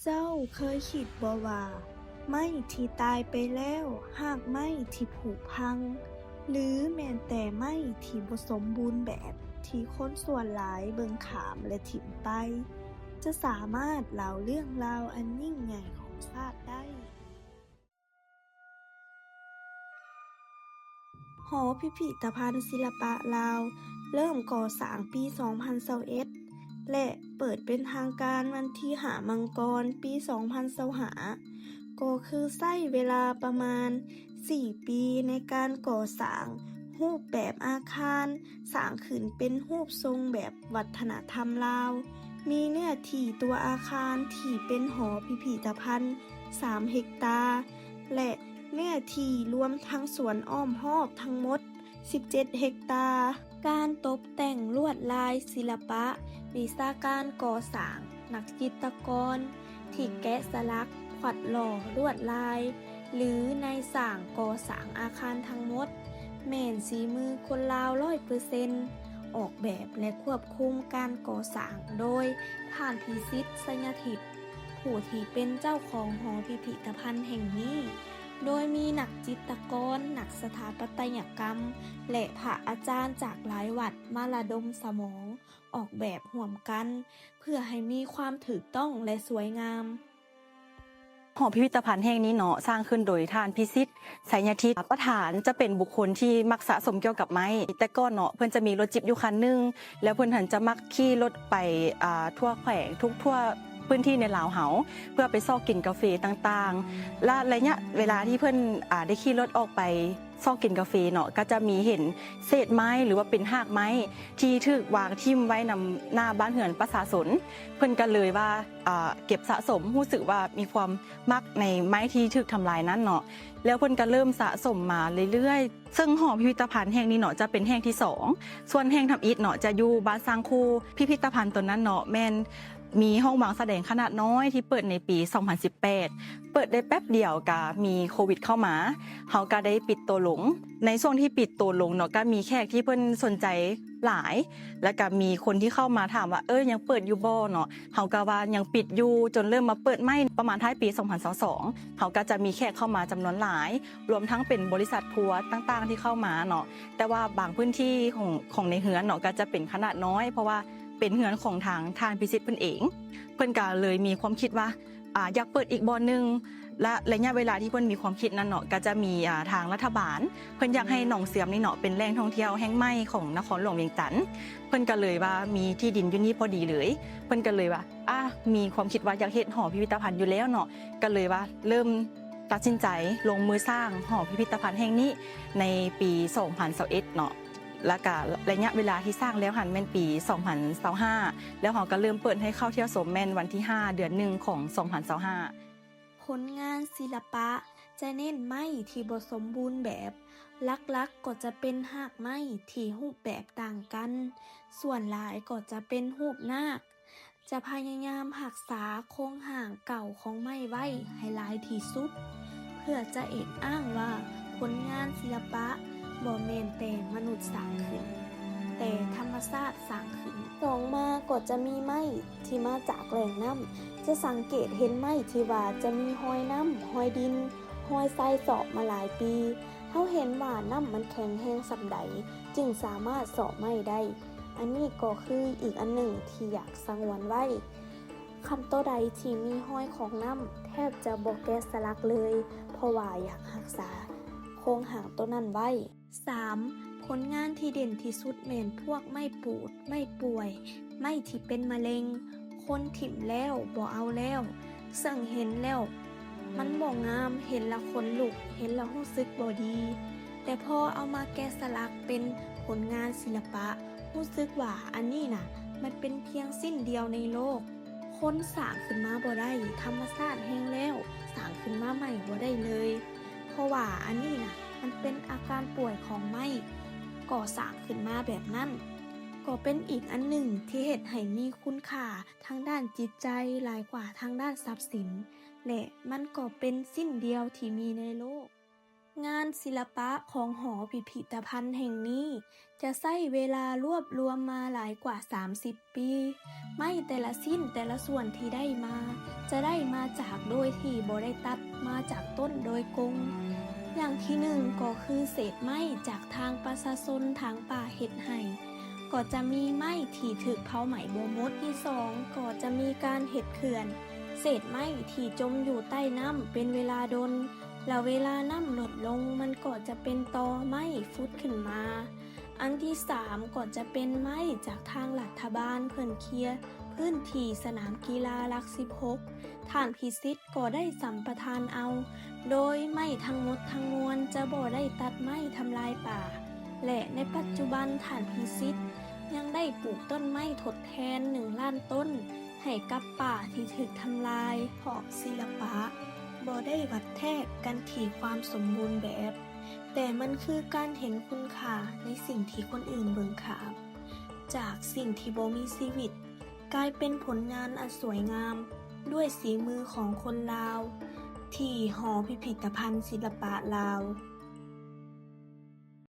ເຈົ້າເຄີຍຄິດບໍ່ວ່າ ໄມ້ທີ່ຕາຍໄປແລ້ວ, ຮາກໄມ້ທີ່ຜຸພັງ ຫຼື ແມ່ນແຕ່ໄມ້ທີ່ບໍ່ສົມບູນແບບ ທີ່ຄົນສ່ວນຫຼາຍເບິ່ງຂ້າມ ແລະ ຖິ້ມໄປ, ຈະສາມາດເລົ່າເລື່ອງລາວອັນຍິ່ງໃຫຍ່ຂອງຊາດໄດ້? ຫໍພິພິທະພັນສິລະປະລາວ ເລີ່ມກໍ່ສ້າງປີສອງພັນຊາວເອັດ ແລະ ເປີດເປັນທາງການວັນທີຫ້າ ມັງກອນ ປີສອງພັນຊາວຫ້າ ກໍຄືໃຊ້ເວລາປະມານສີ່ປີໃນການກໍ່ສ້າງ. ຮູບແບບອາຄານສ້າງຂຶ້ນເປັນຮູບຊົງແບບວັດທະນະທຳລາວ, ມີເນື້ອທີ່ຕົວອາຄານທີ່ເປັນຫໍພິພິທະພັນສາມເຮັກຕາ ແລະ ເນື້ອທີ່ລວມທັງສວນອ້ອມຮອບທັງໝົດສິບເຈັດເຮັກຕາ. ການຕົບແຕ່ງລວດລາຍສິລະປະ, ວິຊາການກໍ່ສ້າງ, ນັກຈິດຕະກອນທີ່ແກະສະຫຼັກ, ຂວັດຫຼໍ່ລວດລາຍ ຫຼື ນາຍຊ່າງກໍ່ສ້າງອາຄານທັງໝົດ ແມ່ນສີມືຄົນລາວຮ້ອຍເປີເຊັນ, ອອກແບບ ແລະ ຄວບຄຸມການກໍ່ສ້າງໂດຍທ່ານ ພິສິດ ໄຊຍະທິດ ຜູ້ທີ່ເປັນເຈົ້າຂອງຫໍພິພິທະພັນແຫ່ງນີ້, ໂດຍມີນັກຈິດຕະກອນ, ນັກສະຖາປັດຕະຍະກຳ ແລະ ພະອາຈານຈາກຫຼາຍວັດມາລະດົມສະໝອງ ອອກແບບຮ່ວມກັນ ເພື່ອໃຫ້ມີຄວາມຖືກຕ້ອງ ແລະ ສວຍງາມ. ຫໍພິພິທະພັນແຫ່ງນີ້ເນາະ ສ້າງຂຶ້ນໂດຍທ່ານ ພິສິດ ໄຊຍະທິດ ປະທານ ຈະເປັນບຸກຄົນທີ່ມັກສະສົມກ່ຽວກັບໄມ້. ແຕ່ກ່ອນເນາະ ເພິ່ນຈະມີລົດຈິບຢູ່ຄັນໜຶ່ງ ແລ້ວເພິ່ນຫັ້ນຈະມັກຂີ່ລົດໄປ ອ່າ ທົ່ວແຂວງ ທຸກທົ່ວພື້ນທີ່ໃນລາວເຮົາ ເພື່ອໄປຊອກກິນກາເຟຕ່າງໆ ແລະ ໄລຍະເວລາທີ່ເພິ່ນ ອ່າ ໄດ້ຂີ່ລົດອອກໄປ ຊອກກິນກາເຟເນາະ ກໍຈະມີເຫັນເສດໄມ້ ຫຼືວ່າເປັນຮາກໄມ້ທີ່ຖືກວາງຖິ້ມໄວ້ນຳໜ້າບ້ານເຮືອນປະຊາຊົນ. ເພິ່ນກໍເລີຍວ່າ ເກັບສະສົມ ຮູ້ສຶກວ່າມີຄວາມມັກໃນໄມ້ທີ່ຖືກທຳລາຍນັ້ນເນາະ ແລ້ວເພິ່ນກໍເລີ່ມສະສົມມາເລື້ອຍໆ. ເຊິ່ງຫໍພິພິທະພັນແຫ່ງນີ້ເນາະ ຈະເປັນແຫ່ງທີສອງ ສ່ວນແຫ່ງທຳອິດເນາະ ຈະຢູ່ບ້ານຊ້າງຄູ່. ພິພິທະພັນຕົວນັ້ນເນາະ ແມ່ນ ມີຫ້ອງວາງສະແດງຂະໜາດນ້ອຍທີ່ເປີດໃນປີສອງພັນສິບແປດ ເປີດໄດ້ແປັບດຽວກະມີໂຄວິດເຂົ້າມາ ເຮົາກະໄດ້ປິດໂຕລົງ. ໃນຊ່ວງທີ່ປິດໂຕລົງເນາະ ກະມີແຂກທີ່ເພິ່ນສົນໃຈຫຼາຍ ແລ້ວກະມີຄົນທີ່ເຂົ້າມາຖາມວ່າ ເອີ ຍັງເປີດຢູ່ບໍ່ເນາະ? ເຮົາກະວ່າຍັງປິດຢູ່ ຈົນເລີ່ມມາເປີດໃໝ່ປະມານທ້າຍປີສອງພັນຊາວສອງ ເຮົາກະຈະມີແຂກເຂົ້າມາຈຳນວນຫຼາຍ ລວມທັງເປັນບໍລິສັດທົວຕ່າງໆທີ່ເຂົ້າມາເນາະ. ແຕ່ວ່າບາງພື້ນທີ່ຂອງ ຂອງໃນເຮືອນເນາະ ກະຈະເປັນຂະໜາດນ້ອຍ ເພາະວ່າ ເປັນເຮືອນຂອງທາງທ່ານພິສິດເພິ່ນເອງ ເພິ່ນກະເລີຍມີຄວາມຄິດວ່າ ອາ ຢາກເປີດອີກບ່ອນໜຶ່ງ ແລະ ໄລຍະເວລາທີ່ເພິ່ນມີຄວາມຄິດນັ້ນເນາະ ກະຈະມີ ອາ ທາງລັດຖະບານ ເພິ່ນຢາກໃຫ້ໜອງເຊື່ອມນີ້ເນາະ ເປັນແຫຼ່ງທ່ອງທ່ຽວແຫ່ງໃໝ່ຂອງນະຄອນຫຼວງວຽງຈັນ ເພິ່ນກະເລີຍວ່າມີທີ່ດິນຢູ່ນີ້ພໍດີເລີຍ ເພິ່ນກະເລີຍວ່າ ອາ ມີຄວາມຄິດວ່າຢາກເຮັດຫໍພິພິທະພັນຢູ່ແລ້ວເນາະ ກະເລີຍວ່າເລີ່ມຕັດສິນໃຈລົງມືສ້າງຫໍພິພິທະພັນແຫ່ງນີ້ໃນປີສອງພັນຊາວເອັດເນາະ. ແລ້ວກະໄລຍະເວລາທີ່ສ້າງແລ້ວຫັ້ນແມ່ນປີສອງພັນຊາວຫ້າ ແລ້ວເຮົາກະເລີ່ມເປີດໃຫ້ເຂົ້າທ່ຽວຊົມແມ່ນວັນທີຫ້າ ເດືອນໜຶ່ງ ຂອງສອງພັນຊາວຫ້າ. ຜົນງານສິລະປະຈະເນັ້ນໄມ້ທີ່ບໍ່ສົມບູນແບບ, ຫຼັກໆກໍຈະເປັນຮາກໄມ້ທີ່ຮູບແບບຕ່າງກັນ, ສ່ວນຫຼາຍກໍຈະເປັນຮູບນາກ. ຈະພະຍາຍາມຮັກສາໂຄງຮ່າງເກົ່າຂອງໄມ້ໄວ້ໃຫ້ຫຼາຍທີ່ສຸດ ເພື່ອຈະເອກອ້າງວ່າຜົນງານສິລະປະບໍ່ແມ່ນແຕ່ມະນຸດສ້າງຂຶ້ນ, ແຕ່ທຳມະຊາດສ້າງຂຶ້ນ. ສອງມາກໍຈະມີໄມ້ທີ່ມາຈາກແຫຼ່ງນ້ຳ. ຈະສັງເກດເຫັນໄມ້ທີ່ວ່າຈະມີຮອຍນ້ຳ, ຮອຍດິນ, ຮອຍຊາຍເຊາະມາຫຼາຍປີ. ເຮົາເຫັນວ່ານ້ຳມັນແຂງແຮງສ່ຳໃດ ຈຶ່ງສາມາດເຊາະໄມ້ໄດ້. ອັນນີ້ກໍຄືອີກອັນໜຶ່ງທີ່ຢາກສະຫງວນໄວ້. ຄັນໂຕໃດທີ່ມີຮອຍຂອງນ້ຳ ແທບຈະບໍ່ແກະສະຫຼັກເລີຍ ເພາະວ່າຢາກຮັກສາໂຄງຮ່າງໂຕນັ້ນໄວ້. ສາມ, ຜົນງານທີ່ເດັ່ນທີ່ສຸດແມ່ນພວກໄມ້ປູດ, ໄມ້ປ່ວຍ, ໄມ້ທີ່ເປັນມະເລັງ, ຄົນຖິ້ມແລ້ວບໍ່ເອົາແລ້ວ, ເຊິ່ງເຫັນແລ້ວມັນບໍ່ງາມ, ເຫັນລະຂົນລຸກ, ເຫັນລະຮູ້ສຶກບໍ່ດີ. ແຕ່ພໍເອົາມາແກະສະຫຼັກເປັນຜົນງານສິລະປະ, ຮູ້ສຶກວ່າອັນນີ້ນະ ມັນເປັນພຽງຊິ້ນດຽວໃນໂລກ. ຄົນສ້າງຂຶ້ນມາບໍ່ໄດ້, ທຳມະຊາດແຮງແລ້ວ, ສ້າງຂຶ້ນມາໃໝ່ບໍ່ໄດ້ເລີຍ. ເພາະວ່າອັນນີ້ນະ ມັນເປັນອາການປ່ວຍຂອງໄມ້, ກໍສ້າງຂຶ້ນມາແບບນັ້ນ. ກໍເປັນອີກອັນໜຶ່ງທີ່ເຮັດໃຫ້ມີຄຸນຄ່າທາງດ້ານຈິດໃຈຫຼາຍກວ່າທາງດ້ານຊັບສິນ, ແລະ ມັນກໍເປັນຊິ້ນດຽວທີ່ມີໃນໂລກ. ງານສິລະປະຂອງຫໍພິພິທະພັນແຫ່ງນີ້ ຈະໃຊ້ເວລາລວບລວມມາຫຼາຍກວ່າສາມສິບປີ. ໄມ້ແຕ່ລະຊິ້ນແຕ່ລະສ່ວນທີ່ໄດ້ມາ ຈະໄດ້ມາຈາກໂດຍທີ່ບໍ່ໄດ້ຕັດມາຈາກຕົ້ນໂດຍກົງ. ຢ່າງທີໜຶ່ງກໍຄືເສດໄມ້ຈາກທາງປະຊາຊົນທາງປ່າເຮັດໃຫ້ ກໍຈະມີໄມ້ທີ່ຖືກເຜົາໄໝ້ບໍ່ໝົດ. ທີສອງກໍຈະມີການເຮັດເຂື່ອນ ເສດໄມ້ທີ່ຈົມຢູ່ໃຕ້ນ້ຳເປັນເວລາດົນ ແລະເວລານ້ຳລົດລົງ ມັນກໍຈະເປັນຕໍໄມ້ຟຸດຂຶ້ນມາ. ອັນທີສາມກໍຈະເປັນໄມ້ຈາກທາງລັດຖະບານເພິ່ນເຄຍພື້ນທີ່ສະໜາມກິລາຫຼັກສິບຫົກ ທ່ານພິສິດກໍໄດ້ສຳປະທານເອົາ ໂດຍໄມ້ທັງໝົດທັງມວນຈະບໍ່ໄດ້ຕັດໄມ້ທຳລາຍປ່າ ແລະໃນປັດຈຸບັນທ່ານພິສິດຍັງໄດ້ປູກຕົ້ນໄມ້ທົດແທນໜຶ່ງລ້ານຕົ້ນ ໃຫ້ກັບປ່າທີ່ຖືກທຳລາຍ. ເພາະສິລະປະບໍ່ໄດ້ວັດແທກກັນທີ່ຄວາມສົມບູນແບບ, ແຕ່ມັນຄືການເຫັນຄຸນຄ່າໃນສິ່ງທີ່ຄົນອື່ນເບິ່ງຂ້າມ. ຈາກສິ່ງທີ່ບໍ່ມີຊີວິດ ກາຍເປັນຜົນງານອັນສວຍງາມ ດ້ວຍສີມືຂອງຄົນລາວ ທີ່ຫໍພິພິທະພັນສິລະປະລາວ